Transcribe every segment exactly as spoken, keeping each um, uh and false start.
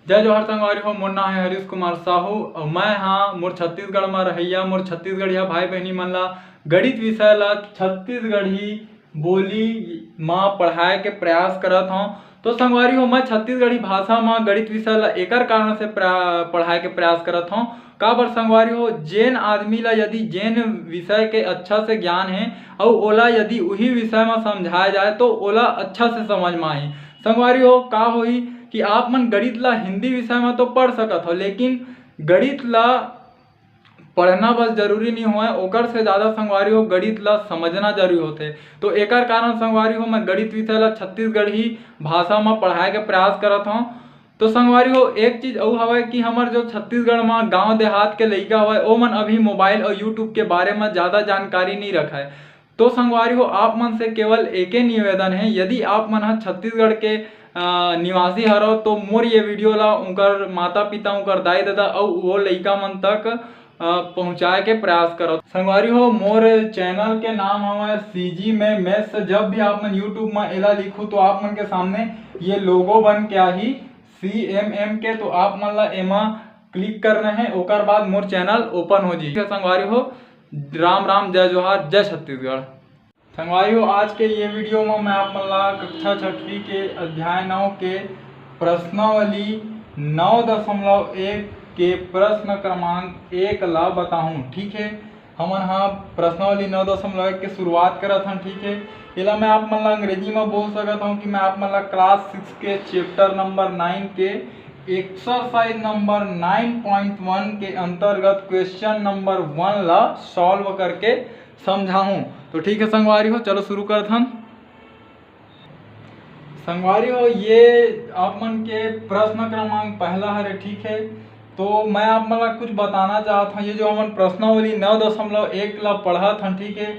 जय जोहार संगवारी हो, मोर नाम है हरीश कुमार साहू और मैं हाँ मोर छत्तीसगढ़ में रहइया मोर छत्तीसगढ़िया भाई बहनी मन ला गणित विषय ला छत्तीसगढ़ी बोली मा पढ़ाए के प्रयास करत हौं। तो संगवारी हो, मैं छत्तीसगढ़ी भाषा मा गणित विषय ला एकर कारण से प्रा-, पढ़ाए के प्रयास करत हौं। काबर संगवारी हो, जेन आदमी ला यदि जेन विषय के अच्छा से ज्ञान है अउ ओला यदि उही विषय मा समझाए जाए तो ओला अच्छा से समझ मा आही। संगवारी हो, का होही कि आप मन गणित ला हिंदी विषय मा तो पढ़ सकत हो, लेकिन गणित ला पढ़ना बस जरूरी नहीं होय, ओकर से ज़्यादा संगवारी हो गणित ला समझना जरूरी होथे। तो एकर कारण संगवारी हो मैं गणित विषय ला छत्तीसगढ़ी भाषा मा पढ़ाए के प्रयास करत हौं। तो संगवारी हो, एक चीज अउ हवय कि हमर जो छत्तीसगढ़ मा गांव देहात के लइका हवय, ओमन अभी मोबाइल और YouTube के बारे मा ज़्यादा जानकारी नहीं रखय। तो संगवारी हो, आप मन से केवल एके निवेदन है, यदि आप मन ह छत्तीसगढ़ के, अ, निवासी हरव, तो मोर ये वीडियो ला उनकर माता पिता, उनकर दाई ददा अउ वो लइका मन तक, अ, पहुँचाए के प्रयास करव। संगवारी हो, मोर चैनल के नाम हवय CG में Maths। जब भी आप मन YouTube में एला लिखू, तो आप मन के सामने ये लोगो बन के आही CMM के, तो आप मन ला एमा क्लिक करना है, ओकर बाद मोर चैनल ओपन हो जाही। संगवारी हो, राम राम, जय जोहार, जय छत्तीसगढ़। संगवारी हो, आज के ये वीडियो में मैं आप मन ला कक्षा छठवीं के अध्याय नौ के प्रश्नावली नौ दशमलव एक के प्रश्न क्रमांक एक ला बताहूँ। ठीक है, हमन हा प्रश्नावली नौ दशमलव एक के शुरुआत करत हन। ठीक है, एला मैं आप मन ला अंग्रेजी में बोल सकत हूँ कि मैं आप मन ला क्लास सिक्स के चैप्टर नंबर नाइन के एक्सरसाइज नंबर नाइन पॉइंट वन के अंतर्गत क्वेश्चन नंबर वन ला सॉल्व करके समझाहूँ। तो ठीक है संगवारी हो, चलो शुरू करत हन। संगवारी हो, ये आप मन के प्रश्न क्रमांक पहला हरे। ठीक है, तो मैं आप मन ला कुछ बताना चाहत हूँ। ये जो हमन प्रश्नावली नौ दशमलव एक ला पढ़त हन, ठीक है,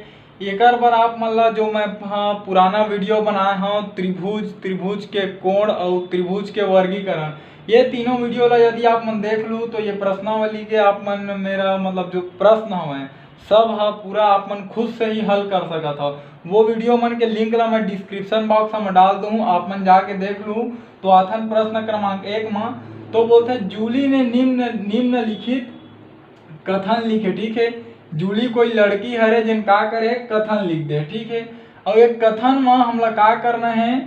एकर बर आप मन ला जो मैं, हाँ, पुराना वीडियो बनाए हूँ, त्रिभुज, त्रिभुज के कोण और त्रिभुज के वर्गीकरण, ये तीनों वीडियो ला यदि आप मन देख लू, तो ये प्रश्नावली के आप मन मेरा, मतलब, जो प्रश्न हवय, सब ह पूरा आप मन खुद से ही हल कर सकत हव। वो वीडियो मन के लिंक ला मैं डिस्क्रिप्शन बॉक्स में डाल दूँ, आप मन जाके देख लू। तो आथन प्रश्न क्रमांक एक में, तो बोलथे, जूली ने निम्न, निम्नलिखित कथन लिखे। ठीक है, जूली कोई लड़की हरे, जेन का करे, कथन लिख दे। ठीक है, और एक कथन में हमला का करना है,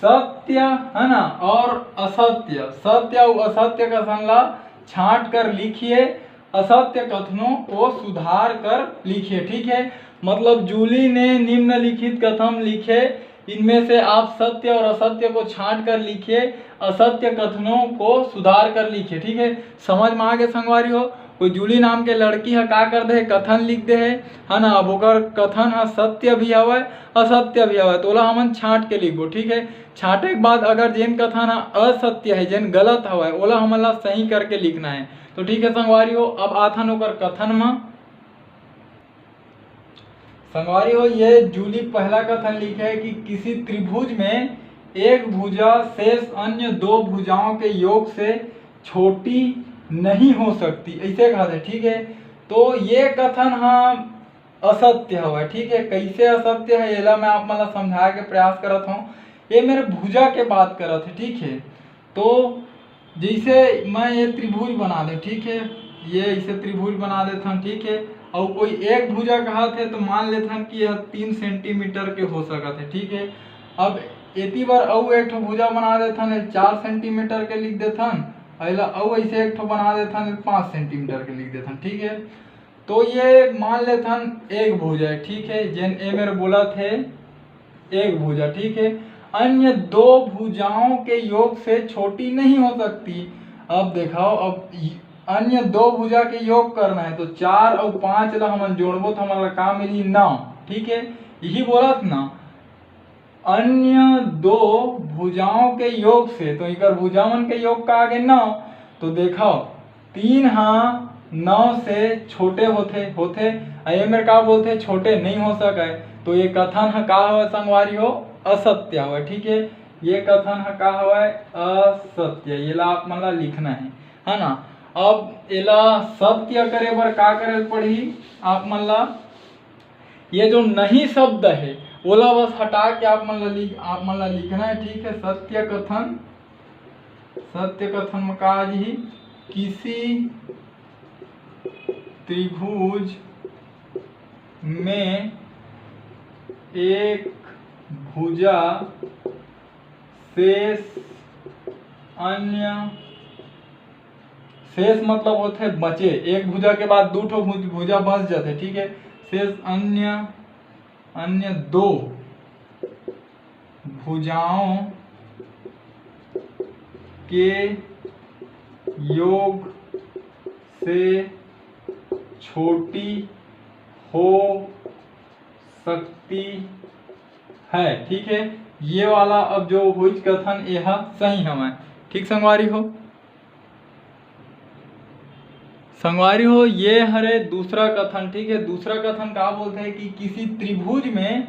सत्य, है ना, और असत्य, सत्य और असत्य कथन ला छांट कर लिखिए, असत्य कथनों को सुधार कर लिखिए। ठीक है, मतलब, जूली ने निम्नलिखित कथन लिखे, इनमें से आप सत्य और असत्य को छांट कर लिखिए, असत्य कथनों को सुधार कर लिखिए। ठीक है, समझ में आ गए संगवारी हो? कोई जूली नाम के लड़की ह का कर दे हे, कथन लिख दे हे, है ना। अब ओकर कथन ह सत्य भी हवय, असत्य भी हवय, तो ओला हमन छांट के लिखबो। ठीक है, छांटे के बाद अगर जेन कथन ह असत्य है, जेन गलत हवय, ओला हमन ला सही करके लिखना है। तो ठीक है संगवारी हो, अब आथन ओकर कथन म। संगवारी हो, ये जूली पहला कथन लिखे है कि किसी त्रिभुज में एक भुजा शेष अन्य दो भुजाओं के योग से छोटी नहीं हो सकती, ऐसे कहा है। ठीक है, तो ये कथन ह असत्य हवय। ठीक है, कैसे असत्य है, एला मैं आप मन ला समझाए के प्रयास करत हूँ। ये मेरे भुजा के बात करत है। ठीक है, तो जैसे मैं ये त्रिभुज बना दे, ठीक है, ये इसे त्रिभुज बना देथन। ठीक है, और कोई एक भुजा कहत है तो मान लेथन कि यह तीन सेंटीमीटर के हो सकत है। ठीक है, अब एती बर अउ एक ठो भुजा बना देथन, ये चार सेंटीमीटर के लिख देथन, अइला अउ ऐसे एक ठो बना देथन, पाँच सेंटीमीटर के लिख देथन। ठीक है, तो ये मान लेथन एक भुजा है। ठीक है, जेन ए मेरे बोलत है एक भुजा। ठीक है, अन्य दो भुजाओं के योग से छोटी नहीं हो सकती। अब देखाओ, अब इ-, अन्य दो भुजा के योग करना है, तो चार और पाँच ला हमन जोड़बो तो हमन ला का मिली? नौ। ठीक है, यही बोलत ना, अन्य दो भुजाओं के योग से, तो इकर भुजा मन के योग का आगे नौ, तो देखो, तीन हा नौ से छोटे होथे, होथे, अउ ए मेर का बोलथे, छोटे नहीं हो सके। तो ये कथन ह का हवय संगवारी हो? असत्य हवय। ठीक है, ये कथन ह का हवय? असत्य। ये ला आप मन ला लिखना है, है ना। अब एला सत्य करे बर का करे पड़ही आप मन ला? ये जो नहीं शब्द है, ओला बस हटा के आप मन ला लिख, आप मन ला लिखना है। ठीक है, सत्य कथन सत्य कथन में का आ जही? किसी त्रिभुज में एक भुजा शेष अन्य, शेष मतलब होथे बचे, एक भुजा के बाद दू ठो भुज-, भुजा बच जाथे, ठीक है। शेष अन्य, अन्य दो भुजाओं के योग से छोटी हो सकती है, ठीक है। ये वाला अब जो होइच कथन, ये ह सही हवय, ठीक संगवारी हो। संगवारी हो, ये हरे दूसरा कथन, ठीक है। दूसरा कथन का बोलथे कि किसी त्रिभुज में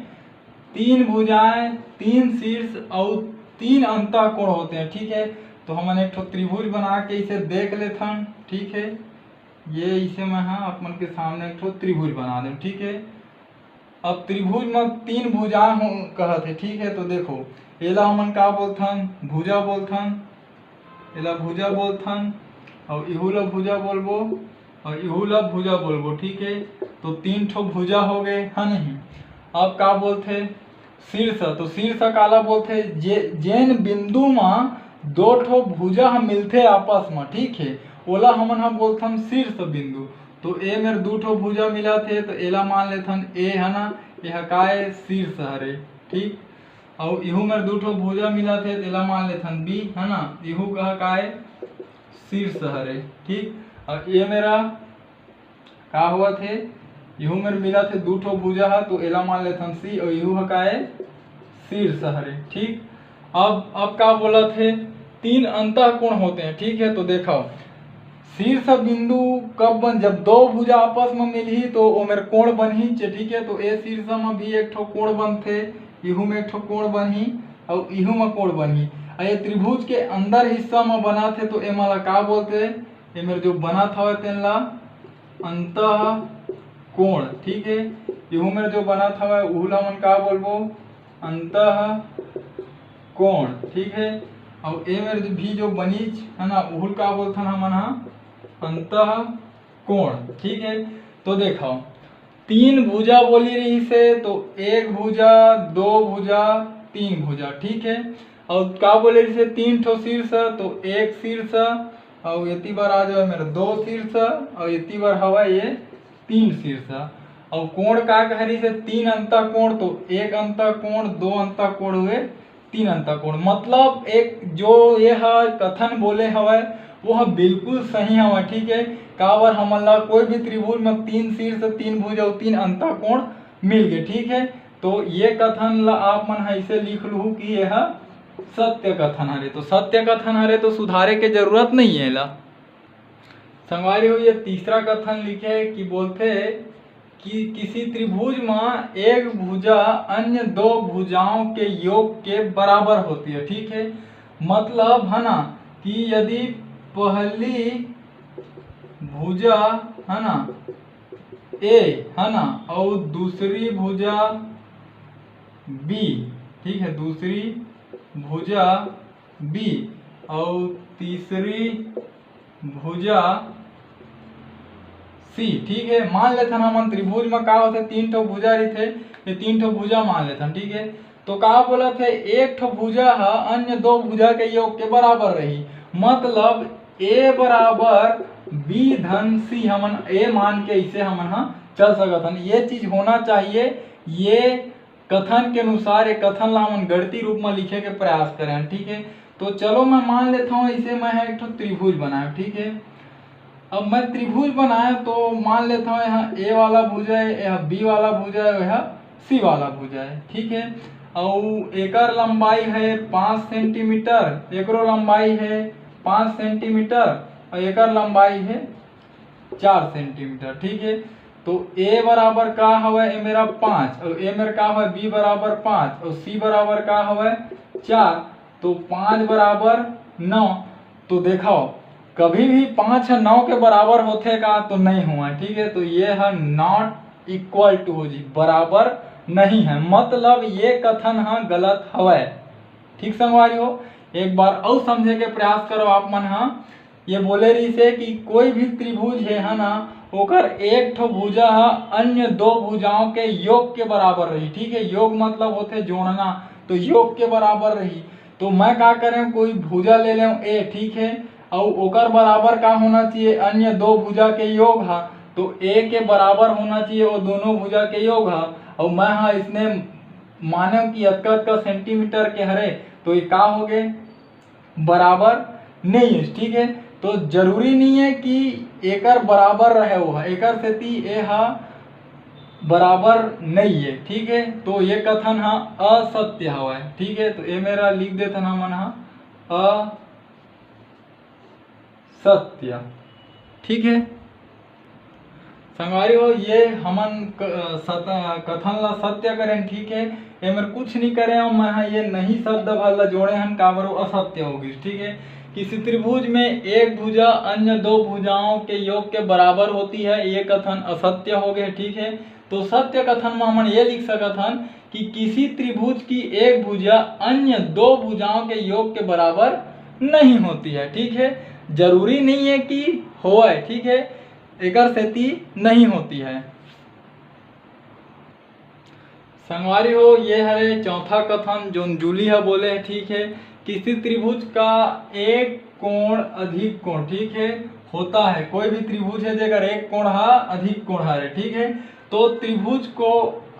तीन भुजाएं, तीन शीर्ष और तीन अंतः कोण होते हैं, ठीक है। तो हमन एक ठो त्रिभुज बना के इसे देख लेथन, ठीक है। ये इसे मैं ह आप मन के सामने एक ठो त्रिभुज बना दें, ठीक है। अब त्रिभुज में तीन भुजा हो कहत हे, ठीक है। तो देखो, एला हमन का बोलथन? भुजा बोलथन। एला भुजा बोलथन, और इहू ला भुजा बोलबो, और इहू ला भुजा बोलबो, ठीक है। तो तीन ठो भुजा हो गए, है नहीं? अब का बोलथे? शीर्ष। तो शीर्ष काला बोलथे? जे, जेन बिंदु म दो ठो भुजा ह मिलथे आपस म, ठीक है, ओला हमन ह बोलथन शीर्ष बिंदु। तो ए मेर दू ठो भुजा मिलत हे, तो एला मान लेथन ए, है ना, ए ह का ए? शीर्ष हरे, ठीक। अउ इहू मेर दू ठो भुजा मिलत हे, तो एला मान लेथन बी, है ना, इहू कहा का ए? शीर्ष हरे, ठीक। अउ ए मेरा का होवत हे? इहू मेर मिलत हे दू ठो भुजा ह, तो एला मान लेथन सी, अउ इहू ह का ए? शीर्ष हरे, ठीक। अब, अब का बोलत हे? तीन अंतः कोण होते हैं, ठीक है। तो देखो, शीर्ष बिंदु कब बन, जब दो भुजा आपस में मिलही तो ओमेर कोण बनही, चे-, ठीक है। तो ए शीर्ष में भी एक ठो कोण बनथे, इहू में एक ठो कोण बनही, अउ इहू में कोण बनही। अउ ये त्रिभुज के अंदर हिस्सा में बनत हे, तो एमा ला का बोलथे? एमेर जो बनत हवय तेन ला अंतः कोण, ठीक है। इहू मेर जो बनत हवय उहू ला हमन का बोलबो? अंतः कोण, ठीक है। अउ ए मेर जो भी जो बनीच है ना, उहू ला का बोलथन हमन हा? अंतः कोण, ठीक है। तो देखो, तीन भुजा बोली रहिस हे, तो एक भुजा, दो भुजा, तीन भुजा, ठीक है। अउ का बोले रहिस हे? तीन ठो शीर्ष, तो एक शीर्ष, अउ एती बर आ जावे मेर दो शीर्ष, अउ एती बर हवय ये तीन शीर्ष। अउ कोण का कह रहिस हे? तीन अंतः कोण, तो एक अंतः कोण, दो अंतः कोण हुए, तीन अंतः कोण। मतलब एक जो ये ह कथन बोले हवय, वो ह बिल्कुल सही हवय, ठीक है। काबर हमन ला कोई भी त्रिभुज में तीन शीर्ष, तीन भुज अउ तीन अंतः कोण मिल गए, ठीक है। तो ये कथन ला आप मन ह ऐसे लिख लूहू कि ये ह सत्य कथन हरे। तो सत्य कथन हरे तो सुधारे के जरूरत नहीं है एला। संगवारी हो, ये तीसरा कथन लिखे कि बोलथे कि किसी त्रिभुज में एक भुजा अन्य दो भुजाओं के योग के बराबर होती है, ठीक है। मतलब है ना कि यदि पहली भुजा है ना ए है ना, और दूसरी भुजा बी, ठीक है, दूसरी भुजा बी और तीसरी भुजा सी, ठीक है। मान लेथन हमन त्रिभुज में का होथे, तीन ठो भुजा रहिथे, ये तीन ठो भुजा मान लेथन, ठीक है। तो का बोलत हे, एक ठो भुजा ह अन्य दो भुजा के योग के बराबर रही, मतलब ए बराबर बी धन सी हमन ए मान के इसे हमन ह चल सकत हन। ये चीज होना चाहिए, ये कथन के अनुसार ये कथन ला हमन गणितीय रूप में लिखे के प्रयास करें, ठीक है। तो चलो मैं मान लेता हूँ इसे मैं ह एक ठो त्रिभुज बनाए, ठीक है। अब मैं त्रिभुज बनाए तो मान लेता हूँ यह ए वाला भुजा है, यह बी वाला भुजा है, यह सी वाला भुजा है, ठीक है। और एकर लंबाई है पाँच सेंटीमीटर, एकरो लंबाई है पाँच सेंटीमीटर और एकर लंबाई है चार सेंटीमीटर, ठीक है। तो ए बराबर का हवय, ए मेरा पाँच, और ए मेर का हवय, बी बराबर पाँच और सी बराबर का हवय, चार। तो पाँच बराबर नौ। तो देखो, कभी भी पाँच ह नौ के बराबर होथे का? तो नहीं हुआ, ठीक है। तो ये ह not equal to हो जी, बराबर नहीं है, मतलब ये कथन ह गलत हवय। ठीक संगवारी हो, एक बार अउ समझे के प्रयास करो आप मन हा। ये बोले रहिसे कि कोई भी त्रिभुज हे, है ना, ओकर एक ठो भुजा ह अन्य दो भुजाओं के योग के बराबर रही। ठीक है, योग मतलब होथे जोड़ना, तो योग के बराबर रही। तो मैं का करें, कोई भुजा ले लें ए, ठीक है, अउ ओकर बराबर का होना चाहिए, अन्य दो भुजा के योग हा। तो ए के बराबर होना चाहिए वो दोनों भुजा के योग हा। अउ मैं हा इसने माने कि अतका अतका सेंटीमीटर के हरे, तो ये का हो गए, बराबर नहीं है। ठीक है, तो जरूरी नहीं है कि एकर बराबर रहे वो हा, एकर सेती ए हा बराबर नहीं है। ठीक है, तो ये कथन हा असत्य हवय। ठीक है, तो ये मेरा लिख देथन हमन हा अ सत्य। ठीक है संगवारी हो, ये हमन क-, सत-, कथन ला सत्य करें। ठीक है, एमर कुछ नहीं करे हूँ मैं, हाँ, ये नहीं शब्द भर ला जोड़े हन, काबर वो असत्य हो गई। ठीक है, किसी त्रिभुज में एक भुजा अन्य दो भुजाओं के योग के बराबर होती है, ये कथन असत्य हो गए। ठीक है, तो सत्य कथन में हमन ये लिख सकत हन कि किसी त्रिभुज की एक भुजा अन्य दो भुजाओं के योग के बराबर नहीं होती है। ठीक है, जरूरी नहीं है कि होए। ठीक है, एकर सेती नहीं होती है। संगवारी हो, ये हरे चौथा कथन जोन जूली ह बोले है। ठीक है, किसी त्रिभुज का एक कोण अधिक कोण, ठीक है, होता है। कोई भी त्रिभुज है जेकर एक कोण हा अधिक कोण हरे, ठीक है, तो त्रिभुज को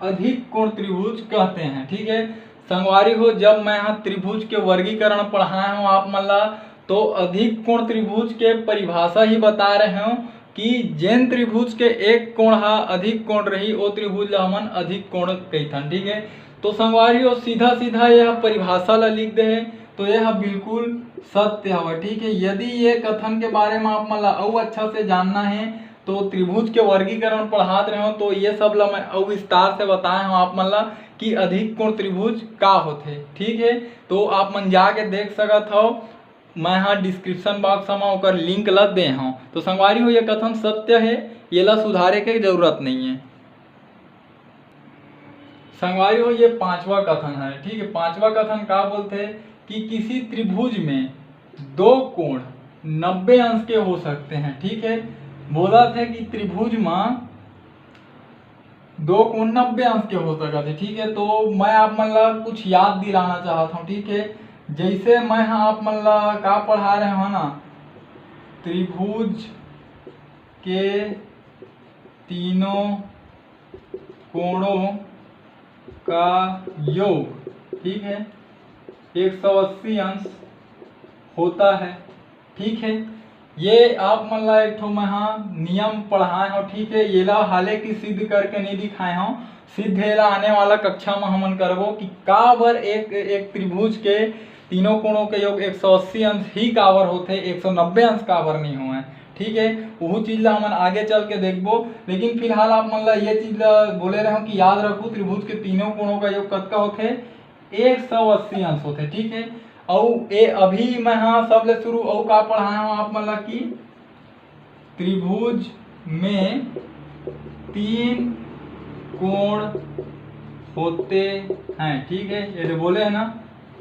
अधिक कोण त्रिभुज कहते हैं। ठीक है संगवारी हो, जब मैं हा त्रिभुज के वर्गीकरण पढ़ाए हूँ आप मन ला, तो अधिक कोण त्रिभुज के परिभाषा ही बता रहे हूँ कि जेन त्रिभुज के एक कोण हा अधिक कोण रही, ओ त्रिभुज ला हमन अधिक कोण कहिथन। ठीक है, तो संगवारी हो, सीधा सीधा यह परिभाषा ला लिख दे हे, तो यह बिल्कुल सत्य हवय। ठीक है, यदि ये कथन के बारे में आप मन ला अउ अच्छा से जानना है, तो त्रिभुज के वर्गीकरण पढ़ात रहे हो, तो ये सब ला मैं अउ विस्तार से बताए हूँ आप मन ला कि अधिक कोण त्रिभुज का होथे। ठीक है, तो आप मन जाके देख सकत हव, मैं हा डिस्क्रिप्शन बॉक्स में ओकर लिंक ला दे हूँ। तो संगवारी हो, ये कथन सत्य है, ये ला सुधारे के जरूरत नहीं है। संगवारी हो, ये पांचवा कथन है। ठीक है, पांचवा कथन का बोलते हैं कि किसी त्रिभुज में दो कोण नब्बे अंश के हो सकते हैं। ठीक है, बोला थे कि त्रिभुज में दो कोण नब्बे अंश के हो सकत हे। ठीक है, तो मैं आप मन ला कुछ याद दिलाना चाहत हूँ। ठीक है, जैसे मैं हा आप मन ला का पढ़ा रहे हो ना, त्रिभुज के तीनों कोणों का योग, ठीक है, एक सौ अस्सी अंश होता है। ठीक है, ये आप मन ला एक ठो मैं हा नियम पढ़ाए हूँ। ठीक है, ये ला हालांकि सिद्ध करके नहीं दिखाए हूँ, सिद्ध एला आने वाला कक्षा में हमन करबो कि काबर एक एक त्रिभुज के तीनों कोणों के योग एक सौ अस्सी अंश ही काबर होथे, एक सौ नब्बे अंश काबर नहीं होए। ठीक है, वहू चीज ला हमन आगे चल के देखबो, लेकिन फिलहाल आप मन ला ये चीज ला बोले रहे हूँ कि याद रखो, त्रिभुज के तीनों कोणों का योग कतका होथे, एक सौ अस्सी अंश होथे। ठीक है, अउ ए अभी मैं हा सबले शुरू अउ का पढ़ाया हूँ आप मन ला कि त्रिभुज में तीन कोण होते हैं। ठीक है, ये जो बोले हैं ना,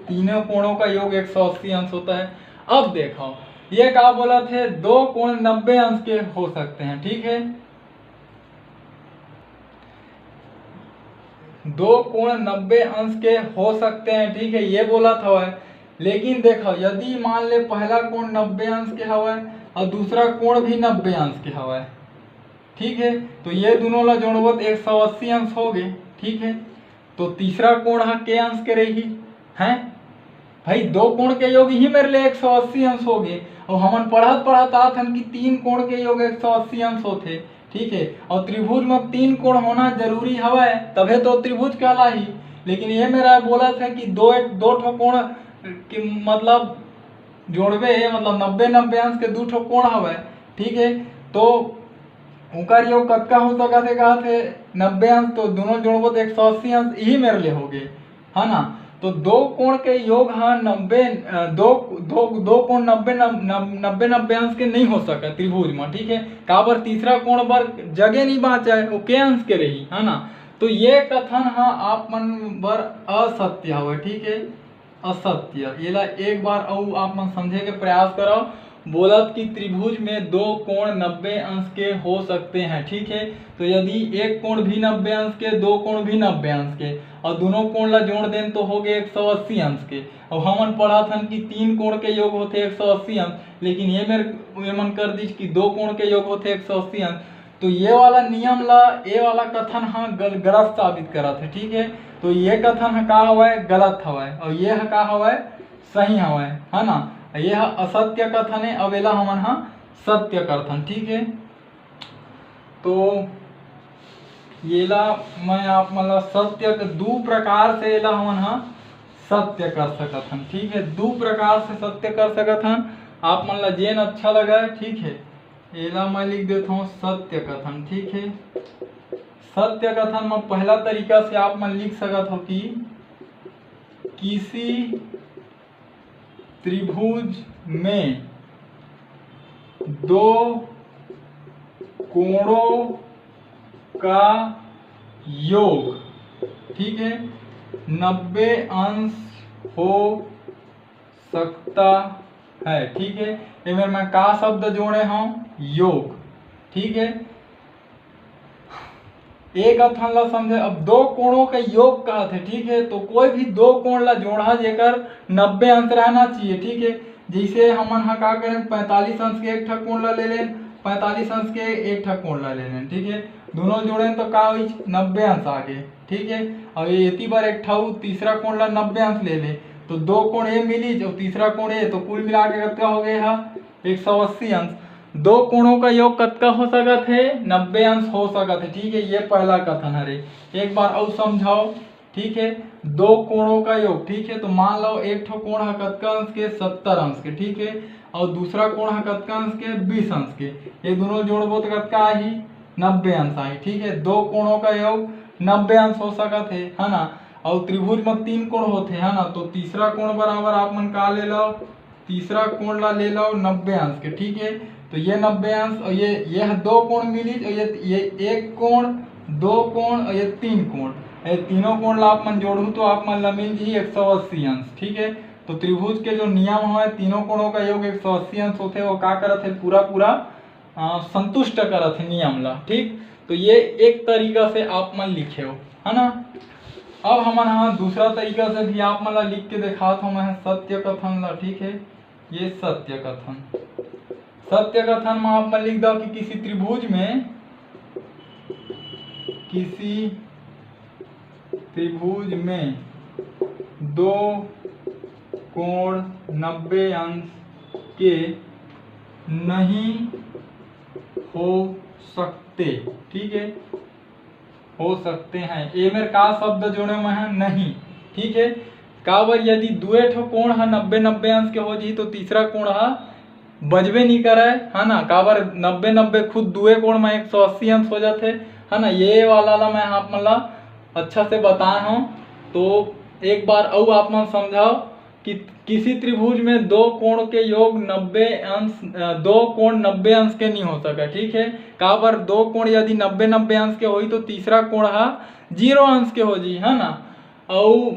तीनों कोणों का योग एक सौ अस्सी अंश होता है। अब देखो, ये का बोला थे, दो कोण नब्बे अंश के हो सकते हैं। ठीक है, दो कोण नब्बे अंश के हो सकते हैं। ठीक है, ये बोला था वह। लेकिन देखो, यदि मान ले पहला कोण नब्बे अंश के हवय और दूसरा कोण भी नब्बे अंश के हवय, ठीक है, तो ये दोनों ला जोड़बो तो एक सौ अस्सी अंश हो गए। ठीक है, तो तीसरा कोण हा के अंश के रही है? भाई, दो कोण के योग ही मेरे लिए एक सौ अस्सी अंश हो गए। और हमन पढ़त पढ़त आत हन कि तीन कोण के योग एक सौ अस्सी अंश होथे। ठीक है, और त्रिभुज में तीन कोण होना जरूरी हवय, तभे तो त्रिभुज कहलाही। लेकिन ये मेरा बोलत है कि दो दो ठो कोण के मतलब जोड़बे, मतलब नब्बे नब्बे अंश के दो ठो कोण हवय। ठीक है, तो ओकर योग कतका हो सकत हे, कहत हे नब्बे अंश, तो दोनों जोड़बो तो एक सौ अस्सी अंश यही मेरे लिए हो गए, है ना? तो दो कोण के योग हा नब्बे, अ, दो दो दो कोण नब्बे नब-, नब-, नब्बे नब्बे अंश के नहीं हो सकत त्रिभुज में। ठीक है, काबर, तीसरा कोण बर जगह नहीं बाँचे, वो के अंश के रही, है ना? तो ये कथन हा आप मन बर असत्य हवे। ठीक है, असत्य। एला एक बार अउ आप मन समझे के प्रयास करव। बोलत कि त्रिभुज में दो कोण नब्बे अंश के हो सकते हैं, ठीक है। तो यदि एक कोण भी नब्बे अंश के, दो कोण भी नब्बे अंश के, और दोनों कोण ला जोड़ देन तो हो गए एक सौ अस्सी अंश के। अब हमन पढ़त हन कि तीन कोण के योग होथे एक सौ अस्सी अंश, लेकिन ये मेर ये मन कर दीच कि दो कोण के योग होथे एक सौ अस्सी अंश। तो ये वाला नियम ला, ये वाला कथन ह गल-, गलत साबित करत है, ठीक है। तो ये कथन ह का हवय? गलत हवय। और ये ह का हवय? सही हवय, है ना। ये ह असत्य कथन है। अब एला हमन ह सत्य करथन, ठीक है। तो येला मैं आप मन ला सत्य के दू प्रकार से एला हमन ह सत्य कर सकत हन, ठीक है। दू प्रकार से सत्य कर सकत हन, आप मन ला जेन अच्छा लगे, ठीक है। एला मैं लिख देत हूँ सत्य कथन, ठीक है। सत्य कथन में पहला तरीका से आप मन लिख सकत हो कि किसी त्रिभुज में दो कोणों का योग, ठीक है, नब्बे अंश हो सकता है, ठीक है। एमेर मैं का शब्द जोड़े हूँ? योग, ठीक है। एक कथन ला समझे, अब दो कोणों का योग कहत है, ठीक है। तो कोई भी दो कोण ला जोड़हा जेकर नब्बे अंश रहना चाहिए, ठीक है। जैसे हमन हा का करें, पैंतालीस अंश के एक ठा कोण ला ले लेन, पैंतालीस अंश के एक ठा कोण ला ले लेन, ठीक है। दोनों जोड़ेन तो का होइच? नब्बे अंश आ गे, ठीक है। और ये एती बार एक ठा तीसरा कोण ला नब्बे अंश ले ले, तो दो कोण ये मिलीच और तीसरा कोण ये, तो कुल मिला के कतका हो गए हा? एक सौ अस्सी अंश। दो कोणों का योग कतका हो सकत है? नब्बे अंश हो सकत है, ठीक है। ये पहला कथन हरे। एक बार अउ समझाओ, ठीक है। दो कोणों का योग, ठीक है। तो मान लो एक ठो कोण ह कतका अंश के? सत्तर अंश के, ठीक है। और दूसरा कोण ह कतका अंश के? बीस अंश के। ये दोनों जोड़बो तो कतका आही? नब्बे अंश आही, ठीक है। दो कोणों का योग नब्बे अंश हो सकत है, है ना। और त्रिभुज में तीन कोण होते, है ना। तो तीसरा कोण बराबर आप मन का ले लो? तीसरा कोण ला ले लो नब्बे अंश के, ठीक है। तो ये नब्बे अंश और ये, ये ह दो कोण मिलीच और ये, ये एक कोण, दो कोण और ये तीन कोण, ये तीनों कोण ला आप मन जोड़हू तो आप मन ला मिल जाही एक सौ अस्सी अंश, ठीक है। तो त्रिभुज के जो नियम है, तीनों कोणों का योग एक सौ अस्सी अंश होते, वो का करत है? पूरा पूरा, अ, संतुष्ट करत है नियम ला, ठीक। तो ये एक तरीका से आप मन लिखे हो, है ना। अब हमन हा दूसरा तरीका से भी आप मन ला लिख के दिखात हो मैं सत्य कथन ला, ठीक है। ये सत्य कथन, सत्य कथन में आप मन लिख दो कि किसी त्रिभुज में, किसी त्रिभुज में दो कोण नब्बे अंश के नहीं हो सकते, ठीक है, हो सकते हैं। ये मेर का शब्द जोड़े मैं ह? नहीं, ठीक है। काबर यदि दुए ठो कोण ह नब्बे नब्बे अंश के हो जाही तो तीसरा कोण ह बजबे नहीं करे, है ना। काबर नब्बे नब्बे खुद दुए कोण में एक सौ अस्सी अंश हो जाते, है ना। ये वाला ला मैं आप मन ला अच्छा से बताए हूँ, तो एक बार अउ आप मन समझाओ कि किसी त्रिभुज में दो कोण के योग नब्बे अंश, अ, दो कोण नब्बे अंश के नहीं हो सके, ठीक है। काबर दो कोण यदि नब्बे नब्बे अंश के होही तो तीसरा कोण ह जीरो अंश के हो जी, है ना। अउ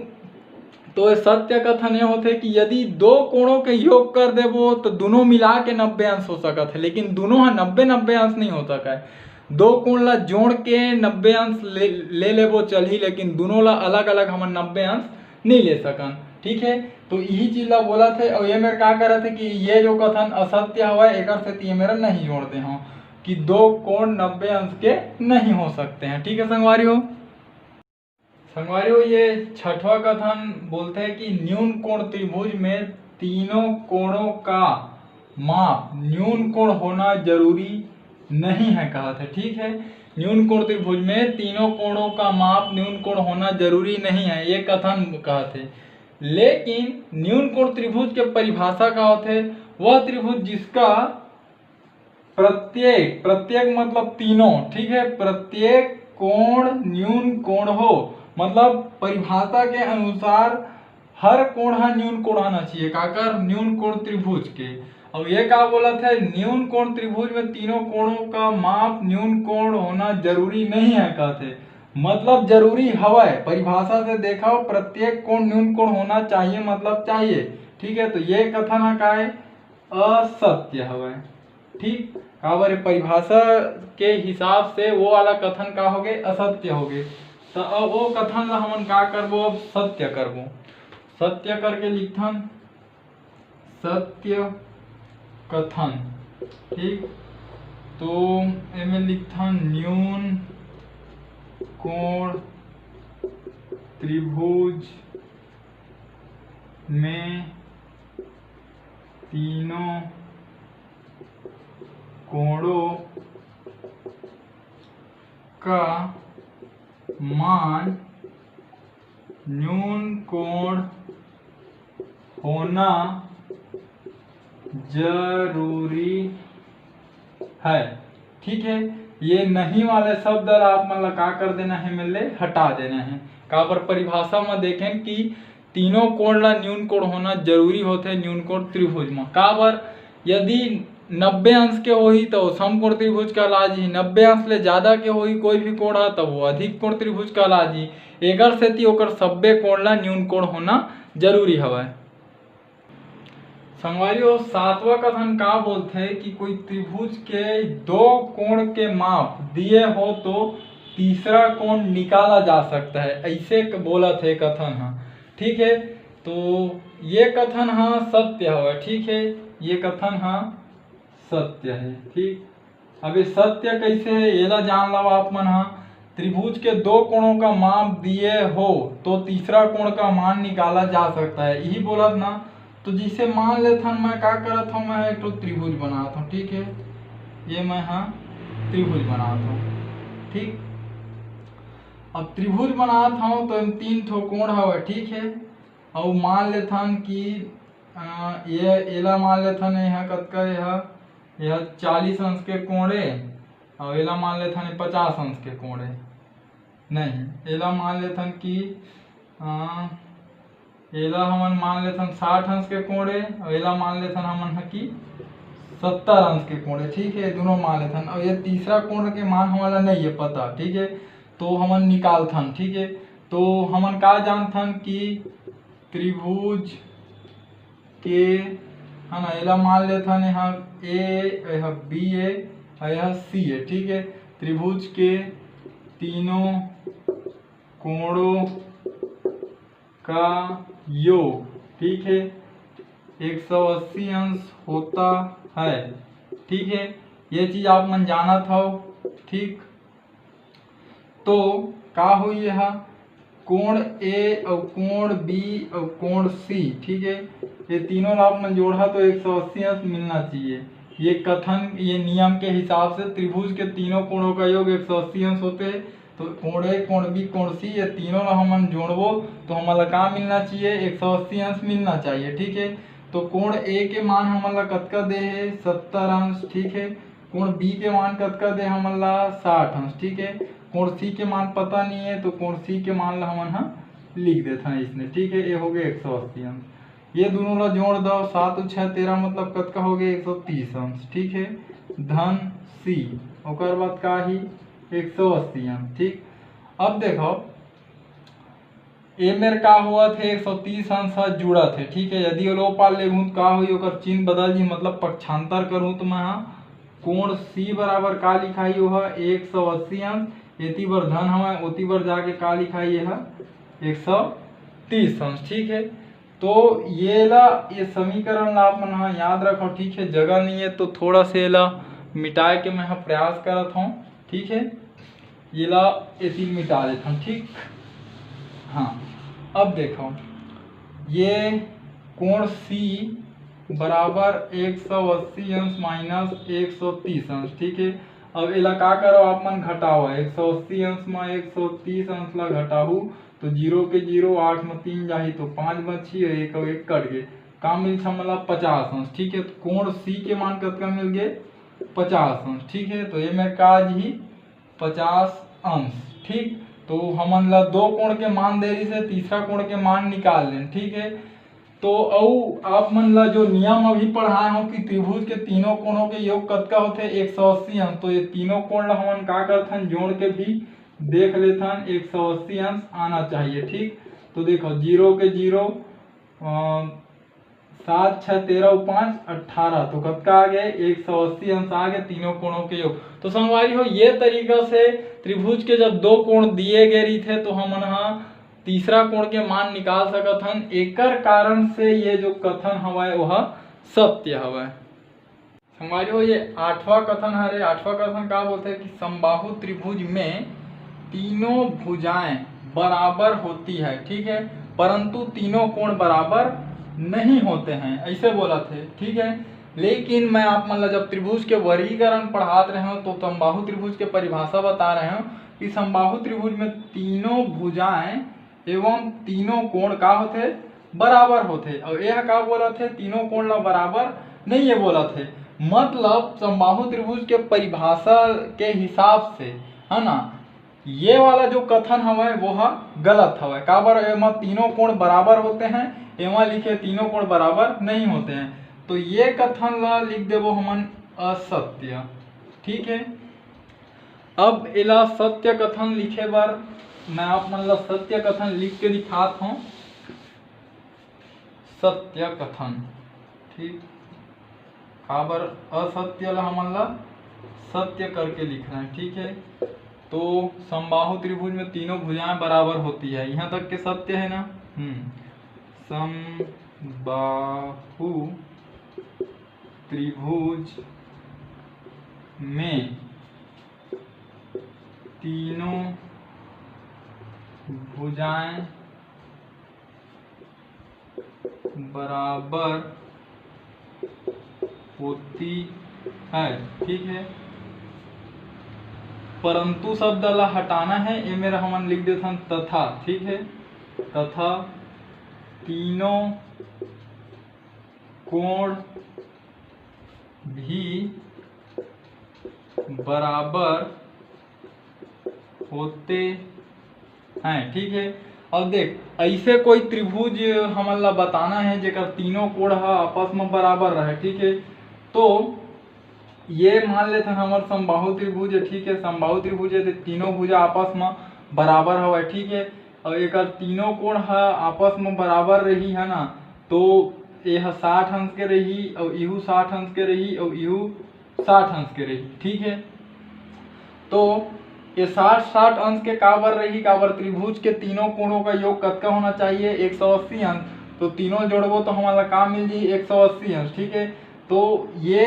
तो ये सत्य कथन ये होथे कि यदि दो कोणों के योग कर देबो तो दोनों मिला के नब्बे अंश हो सकत है, लेकिन दोनों ह नब्बे नब्बे अंश नहीं हो सके। दो कोण ला जोड़ के नब्बे अंश ले, ले लेबो चलही, लेकिन दोनों ला अलग अलग हमन नब्बे अंश नहीं ले सकन, ठीक है। तो यही चीज ला बोलत है। और ये मेर का करत है कि ये जो कथन असत्य हवय, एकर सेती ये मेर नहीं जोड़ दे हूँ कि दो कोण नब्बे अंश के नहीं हो सकते हैं, ठीक है संगवारी हो। संगवारी हो, ये छठवां कथन बोलते हैं कि न्यून कोण त्रिभुज में तीनों कोणों का माप न्यून कोण होना जरूरी नहीं है, कहत है, ठीक है। न्यून कोण त्रिभुज में तीनों कोणों का माप न्यून कोण होना जरूरी नहीं है, ये कथन कहत है। लेकिन न्यून कोण त्रिभुज के परिभाषा का होथे? वह त्रिभुज जिसका प्रत्येक, प्रत्येक मतलब तीनों, ठीक है, प्रत्येक कोण न्यून कोण हो, मतलब परिभाषा के अनुसार हर कोण ह न्यून कोण होना चाहिए, काकर? न्यून कोण त्रिभुज के। अब ये का बोलत है? न्यून कोण त्रिभुज में तीनों कोणों का माप न्यून कोण होना जरूरी नहीं है, कहते। मतलब जरूरी हवय, परिभाषा से देखव, प्रत्येक कोण न्यून कोण होना चाहिए, मतलब चाहिए। ठीक है, तो ये कथन ह का है? असत्य हवय। ठीक, काबर ये परिभाषा के हिसाब से वो वाला कथन का होगे? असत्य होगे। तो अब वो कथन ला हमन का करबो? अब सत्य करबो। सत्य करके लिखथन सत्य कथन। ठीक, तो एमे लिखथन न्यून कोण त्रिभुज में तीनों कोणों का मान न्यून कोण होना जरूरी है। ठीक है, ये नहीं वाले शब्द ला आप मन ला का कर देना है, मेले हटा देना है। काबर परिभाषा में देखें कि तीनों कोण ला न्यून कोण होना जरूरी होथे न्यून कोण त्रिभुज में। काबर यदि नब्बे अंश के होही तो समकोण त्रिभुज कहला जी, नब्बे अंश ले ज्यादा के होही कोई भी कोण ह तो वो अधिक कोण त्रिभुज कहला जी। एकर सेती ओकर सब्बे कोण ला न्यून कोण होना जरूरी हवय। संगवारी हो, सातवां कथन का बोलथे कि कोई त्रिभुज के दो कोण के माप दिए हो तो तीसरा कोण निकाला जा सकता है, ऐसे क-, बोलत हे कथन ह। ठीक है, तो ये कथन ह सत्य हवय। ठीक है, ये कथन ह सत्य है। ठीक, अब ये सत्य कैसे है, एला जान लो आप मन ह। त्रिभुज के दो कोणों का माप दिए हो तो तीसरा कोण का मान निकाला जा सकता है, यही बोलत ना। तो जैसे मान लेथन, मैं का करत हूँ, मैं एक ठो त्रिभुज बनात हूँ। ठीक है, ये मैं हा त्रिभुज बनात हूँ। ठीक, अब त्रिभुज बनात हूँ तो एम तीन ठो कोण हवय। ठीक है, अउ मान लेथन कि अ, ये एला मान लेथन, ये हा कतका, ये हा, ये हा चालीस अंश के कोण ए, अउ एला मान लेथन ये पचास अंश के कोण ए। नहीं, एला मान लेथन कि अ, एला हमन मान लेथन साठ अंश के कोण ए, अउ एला मान लेथन हमन ह कि सत्तर अंश के कोण ए। ठीक है, दोनों मान लेथन। अउ ये तीसरा कोण के मान हमन ला नहीं है पता। ठीक है, तो हमन निकालथन। ठीक है, तो हमन का जानथन कि त्रिभुज के, है ना, एला मान लेथन, यहाँ ए, यहाँ बी ए, और यहाँ सी ए। ठीक है, त्रिभुज के तीनों कोणों का योग, ठीक है, एक सौ अस्सी अंश होता है। ठीक है, ये चीज आप मन जानत हव। ठीक, तो का होई, ये हा कोण ए अउ कोण बी अउ कोण सी, ठीक है, ये तीनों ला आप मन जोड़हा तो एक सौ अस्सी अंश मिलना चाहिए। ये कथन, ये नियम के हिसाब से त्रिभुज के तीनों कोणों का योग एक सौ अस्सी अंश होते हैं। तो कोण ए, कोण बी, कोण सी, ये तीनों ला हमन जोड़बो तो हमन ला का मिलना चाहिए? एक सौ अस्सी अंश मिलना चाहिए। ठीक है, तो कोण ए के मान हमन ला कतका दे हे? सत्तर अंश। ठीक है, कोण बी के मान कतका दे हमन ला? साठ अंश। ठीक है, कोण सी के मान पता नहीं है, तो कोण सी के मान ला हमन हा लिख देथन इसने। ठीक है, ये हो गए एक सौ अस्सी अंश। ये दोनों ला जोड़ दो, सात और छः तेरह, मतलब कतका हो गए? एक सौ तीस अंश। ठीक है, धन सी, ओकर बाद का ही? एक सौ अस्सी अंश। ठीक, अब देखो, ए मेर का होवत हे, एक सौ तीस अंश ह जुड़त हे। ठीक है, यदि ओला ओ पार लेगहूँ तो का होही? ओकर चिन्ह बदल जी, मतलब पक्षांतर करहूँ तो मैं हा कोण सी बराबर का लिखाही? ओह एक सौ अस्सी अंश, एती बर धन हवय, ओती बर जाके का लिखाही? एह एक सौ तीस अंश। ठीक है, तो ये ला, ये समीकरण ला आप मन हा याद रखो। ठीक है, जगह नहीं है तो थोड़ा से ला मिटाए के मैं हा प्रयास करत हूँ। ठीक है, ये ला एती मिटा देथन। ठीक, हाँ, अब देखो, ये कोण सी बराबर एक सौ अस्सी अंश माइनस एक सौ तीस अंश। ठीक है, अब एला का करो, आप मन घटाओ, एक सौ अस्सी अंश मा एक सौ तीस अंश ला घटाहू तो जीरो के जीरो, आठ मा तीन जाही तो पाँच बची, एक अउ एक कट गए, का मिलथे हमन ला? पचास अंश। ठीक है, तो कोण सी के मान कतका मिल गए? पचास अंश। ठीक है, तो ये मेर का जी पचास अंश। ठीक, तो हमन ला दो कोण के मान दे रहिस हे, तीसरा कोण के मान निकाल लेन। ठीक है, तो अउ आप मन ला जो नियम अभी पढ़ाए हो कि त्रिभुज के तीनों कोणों के योग कतका होथे? एक सौ अस्सी अंश। तो ये तीनों कोण ला हमन का करथन? जोड़ के भी देख लेथन, एक सौ अस्सी अंश आना चाहिए। ठीक, तो देखो, जीरो के जीरो, सात छः तेरह, पाँच अट्ठारह, तो कतका आ गए? एक सौ अस्सी अंश आ गए तीनों कोणों के योग। तो संगवारी हो, ये तरीका से त्रिभुज के जब दो कोण दिए गए रहिथे, तो हमन ह तीसरा कोण के मान निकाल सकत हन। एकर कारण से ये जो कथन हवय, वह सत्य हवय। संगवारी हो, ये आठवां कथन हरे। आठवां कथन का बोलथे कि समबाहु त्रिभुज में तीनों भुजाएं बराबर होती है, ठीक है, परंतु तीनों कोण बराबर नहीं होते हैं, ऐसे बोलथे, ठीक है। लेकिन मैं आप मन ला जब त्रिभुज के वर्गीकरण पढ़ात रहे हूँ, तो समबाहु त्रिभुज के परिभाषा बता रहे हूँ कि समबाहु त्रिभुज में तीनों भुजाएं एवं तीनों कोण का होथे? बराबर होथे। और यह का बोलथे? तीनों कोण ला बराबर नहीं ये बोलथे। मतलब समबाहु त्रिभुज के परिभाषा के हिसाब से, है ना, ये वाला जो कथन हवय, वो ह गलत हवय। काबर? एमा तीनों कोण बराबर होते हैं, एमा लिखे तीनों कोण बराबर नहीं होते हैं, तो ये कथन ला लिख देबो हमन असत्य। ठीक है, अब एला सत्य कथन लिखे बर मैं आप मन ला सत्य कथन लिख के दिखात हूँ। सत्य कथन, ठीक, काबर असत्य ला हमन ला सत्य करके लिखना है, ठीक है। तो समबाहु त्रिभुज में तीनों भुजाएं बराबर होती है, यहाँ तक के सत्य है ना। हम्म, समबाहु त्रिभुज में तीनों भुजाएं बराबर होती है, ठीक है। परंतु शब्द ला हटाना है, ये मेरा हमन लिख देथन तथा, ठीक है, तथा तीनों कोण भी बराबर होते हैं, ठीक है। अब देख, ऐसे कोई त्रिभुज हमन ला बताना है जेकर तीनों कोण ह आपस में बराबर रहे, ठीक है। तो ये मान लेथन हमर समबाहु त्रिभुज है, ठीक है, समबाहु त्रिभुज है तो तीनों भुजा आपस में बराबर हवय, ठीक है। और एकर तीनों कोण ह आपस में बराबर रही, है ना, तो ये ह साठ अंश के रही और इहू साठ अंश के रही और इहू साठ अंश के रही, ठीक है। तो ये साठ साठ अंश के काबर रही? काबर त्रिभुज के तीनों कोणों का योग कतका होना चाहिए? एक सौ अस्सी अंश। तो तीनों जोड़बो तो हमन ला का मिल जाही? एक सौ अस्सी अंश, ठीक है। तो ये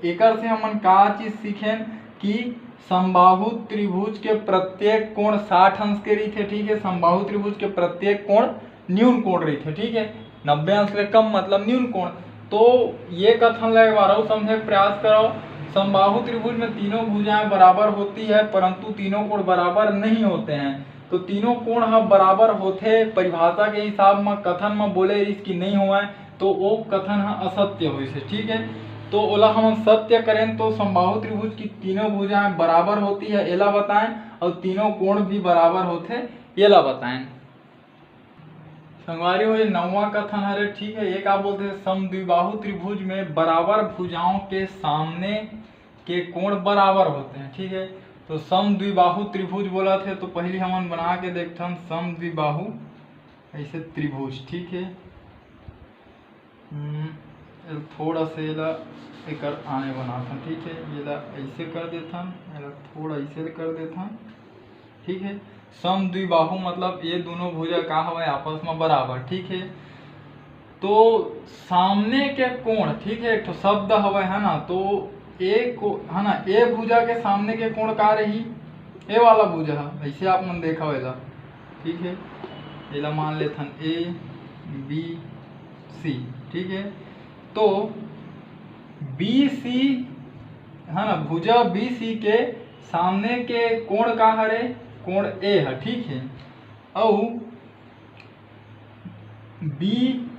एकर से हमन का चीज सीखेन कि समबाहु त्रिभुज के प्रत्येक कोण साठ अंश के रहिथे, ठीक है। समबाहु त्रिभुज के प्रत्येक कोण न्यून कोण रहिथे, ठीक है, नब्बे अंश ले कम मतलब न्यून कोण। तो ये कथन ला एक बार अउ समझे के प्रयास करो। समबाहु त्रिभुज में तीनों भुजाएं बराबर होती है, परंतु तीनों कोण बराबर नहीं होते हैं। तो तीनों कोण ह बराबर होथे, परिभाषा के हिसाब म, कथन म बोले रिहिस कि नहीं होवय, तो वो कथन ह असत्य होइस हे, ठीक है। तो ओला हम सत्य करें तो समबाहु त्रिभुज की तीनों भुजाएं बराबर होती है, एला बताएं, और तीनों कोण भी बराबर होथे, एला बताएं। संगवारी हो, ये नौवां कथन हरे, ठीक है। ये का बोलथे? समद्विबाहु त्रिभुज में बराबर भुजाओं के सामने के कोण बराबर होते हैं, ठीक है। तो समद्विबाहु त्रिभुज बोलथे, तो पहली हमन बना के देखथन समद्विबाहु ऐसे त्रिभुज, ठीक है। हम्म, एला थोड़ा से एला एकर आने बनाथन, ठीक है। एला ऐसे कर देथन, एला थोड़ा ऐसे कर देथन, ठीक है। समद्विबाहु मतलब ये दोनों भुजा का हवय? आपस में बराबर, ठीक है। तो सामने के कोण, ठीक है, एक ठो शब्द हवय, है ना, तो ए को, है ना, ए भुजा के सामने के कोण का रही? ए वाला भुजा ह, ऐसे आप मन देखा एला, ठीक है। एला मान लेथन ए बी सी, ठीक है। तो बी सी, है ना, भुजा बी सी के सामने के कोण का हरे? कोण ए ह, ठीक है। अउ बी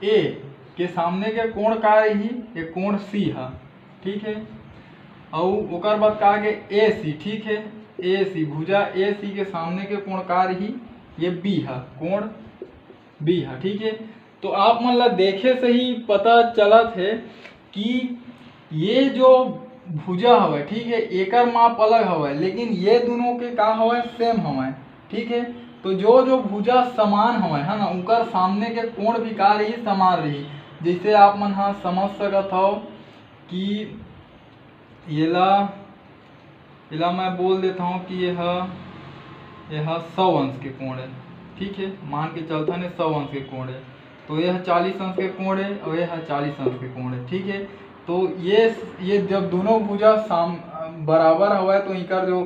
ए के सामने के कोण का रही? ये कोण सी ह, ठीक है। अउ ओकर बाद का आगे ए सी, ठीक है। ए सी, भुजा ए सी के सामने के कोण का रही? ये बी ह, कोण बी ह, ठीक है। तो आप मन ला देखे से ही पता चलत है कि ये जो भुजा हवय, ठीक है, एकर माप अलग हवय, लेकिन ये दोनों के का हवय, सेम हवय, ठीक है। तो जो जो भुजा समान हवय, है ना, उनकर सामने के कोण भी का रही, समान रही। जैसे आप मन हा समझ सकत हव कि येला, येला मैं बोल देता हूँ कि यह, यह सौ अंश के कोण है, ठीक है, मान के चलता ने सौ अंश के कोण है, तो यह चालीस अंश के कोण है और यह चालीस अंश के कोण है, ठीक है। तो ये, ये जब दोनों भुजा साम बराबर हवय तो इकर जो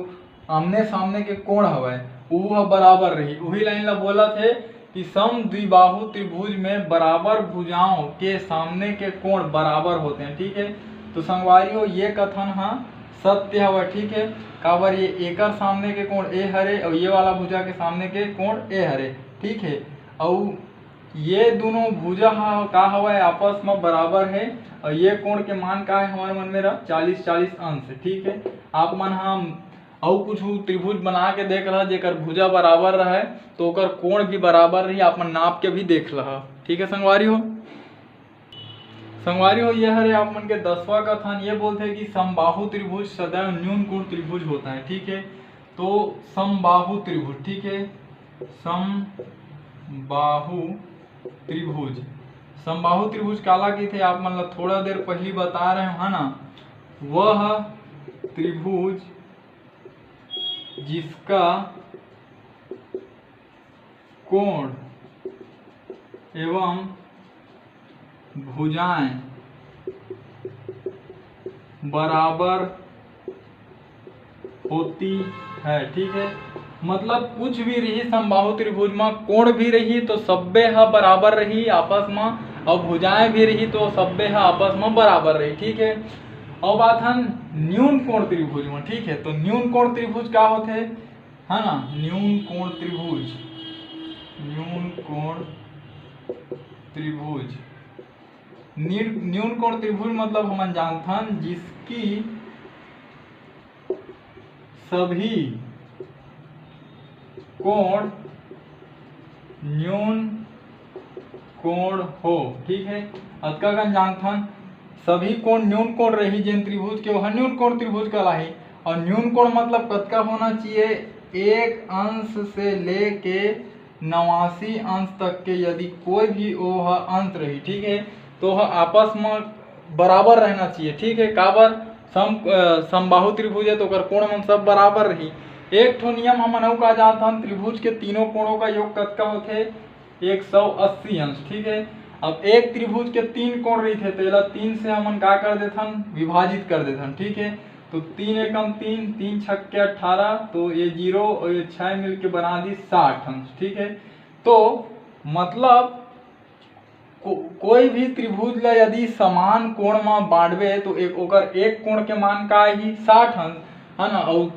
आमने सामने के कोण हवय, ऊ ह बराबर रही। उही लाइन ला बोलत हे कि सम द्विबाहु त्रिभुज में बराबर भुजाओं के सामने के कोण बराबर होते हैं, ठीक है। तो संगवारी हो, ये कथन ह सत्य हवय, ठीक है। काबर ये एकर सामने के कोण ए हरे और ये वाला भुजा के सामने के कोण ए हरे, ठीक है। और ये दोनों भुजा ह का हवय, आपस में बराबर है। और ये कोण के मान का है हमारे मन में रहा, चालीस, चालीस अंश, ठीक है। आप मन हम अउ कुछ त्रिभुज बना के देख लहा, जेकर भुजा बराबर रहे तो ओकर कोण भी बराबर रही, आप मन नाप के भी देख लहा, ठीक है संगवारी हो। संगवारी हो, ये हरे आप मन के दसवां कथन, ये बोलते हैं कि समबाहु त्रिभुज सदैव न्यून कोण त्रिभुज होता है, ठीक है। तो समबाहु त्रिभुज, ठीक है, समबाहु त्रिभुज, समबाहु त्रिभुज काला कहिथे, आप मन ला थोड़ा देर पहली बता रहे हो, है ना, वह त्रिभुज जिसका कोण एवं भुजाएं बराबर होती है, ठीक है। मतलब कुछ भी रही समबाहु त्रिभुज में, कोण भी रही तो सब्बे ह बराबर रही आपस में, और भुजाएं भी रही तो सब्बे ह आपस में बराबर रही, ठीक है। अब आथन न्यून कोण त्रिभुज में, ठीक है। तो न्यून कोण त्रिभुज का होते, है ना, न्यून कोण त्रिभुज, न्यून कोण त्रिभुज, न्यून कोण त्रिभुज मतलब हमन जानथन जिसकी सभी कोण न्यून कोण हो, ठीक है। अतका कन जानथन सभी कोण न्यून कोण रही, जेन त्रिभुज के, ओह न्यून कोण त्रिभुज कहलाही। और न्यून कोण मतलब कतका होना चाहिए, एक अंश से लेके नवासी अंश तक के यदि कोई भी ओह अंश रही, ठीक है, तो ओह आपस में बराबर रहना चाहिए, ठीक है। काबर सम समबाहु त्रिभुज है तो ओकर कोण मन सब बराबर रही। एक ठो नियम हमन अउ का जानथन, त्रिभुज के तीनों कोणों का योग कतका होथे, एक सौ अस्सी अंश, ठीक है। अब एक त्रिभुज के तीन कोण रहिथे तो एला तीन से हमन का कर देथन, विभाजित कर देथन, ठीक है। तो तीन एकम तीन, तीन छक्के अट्ठारह, तो ये जीरो और ये छः मिलके बना दी साठ अंश, ठीक है। तो मतलब को, कोई भी त्रिभुज ला यदि समान कोण म बांटबे तो एक, ओकर एक कोण के मान का आही, साठ अंश, है ना। अउ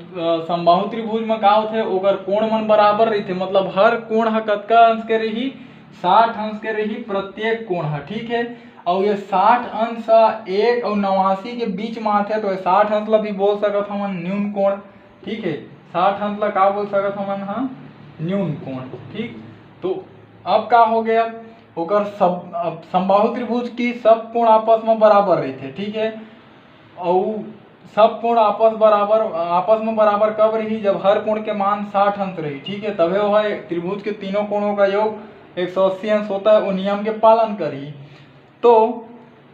समबाहु त्रिभुज म का होथे, ओकर कोण मन बराबर रहिथे, मतलब हर कोण ह कतका अंश के रही, साठ अंश के रही प्रत्येक कोण ह, ठीक है। अउ ये साठ अंश ह एक अउ नवासी के बीच म आथे, तो ये साठ अंश ला भी बोल सकत हमन न्यून कोण, ठीक है। साठ अंश ला का बोल सकत हमन ह, न्यून कोण, ठीक। तो अब का हो गया, ओकर सब, अब समबाहु त्रिभुज की सब कोण आपस में बराबर रहिथे, ठीक है। अउ सब कोण आपस बराबर, आपस में बराबर कब रही, जब हर कोण के मान साठ अंश रही, ठीक है। तभे वह त्रिभुज के तीनों कोणों का योग एक सौ अस्सी अंश होता है, वो नियम के पालन करी। तो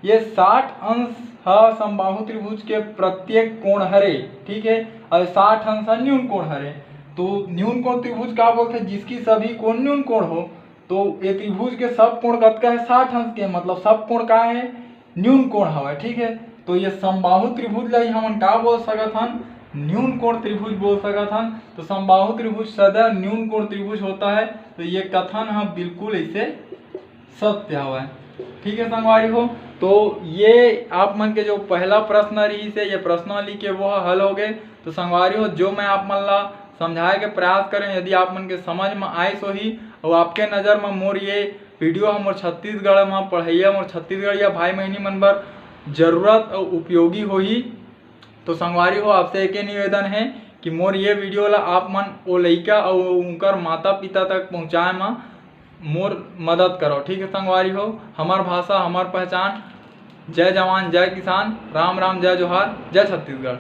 ये साठ अंश ह समबाहु त्रिभुज के प्रत्येक कोण हरे, ठीक है, और साठ अंश ह न्यून कोण हरे। तो न्यून कोण त्रिभुज का बोलते, जिसकी सभी कोण न्यून कोण हो। तो ये त्रिभुज के सब कोण कतका है, साठ अंश के, मतलब सब कोण का है, न्यून कोण हवय, ठीक है। तो ये समबाहु त्रिभुज ला ही हमन का बोल सकत हन, न्यून कोण त्रिभुज बोल सकत हन। तो समबाहु त्रिभुज सदैव न्यून कोण त्रिभुज होता है। तो ये कथन ह बिल्कुल ऐसे सत्य हवय, ठीक है संगवारी हो। तो ये आप मन के जो पहला प्रश्न रहिस हे, ये प्रश्नावली के वो ह हल हो गए। तो संगवारी हो, जो मैं आप मन ला समझाए के प्रयास करें, यदि आप मन के समझ में आइस होही और आपके नज़र में मोर ये वीडियो ह मोर छत्तीसगढ़ में पढ़इया मोर छत्तीसगढ़िया भाई बहिनी मन बर जरूरत और उपयोगी होही, तो संगवारी हो, आपसे एके निवेदन है कि मोर ये वीडियो ला आप मन ओ लइका अउ उनकर माता पिता तक पहुँचाए म मोर मदद करो, ठीक है संगवारी हो। हमर भाषा, हमर पहचान, जय जवान, जय किसान, राम राम, जय जोहार, जय छत्तीसगढ़।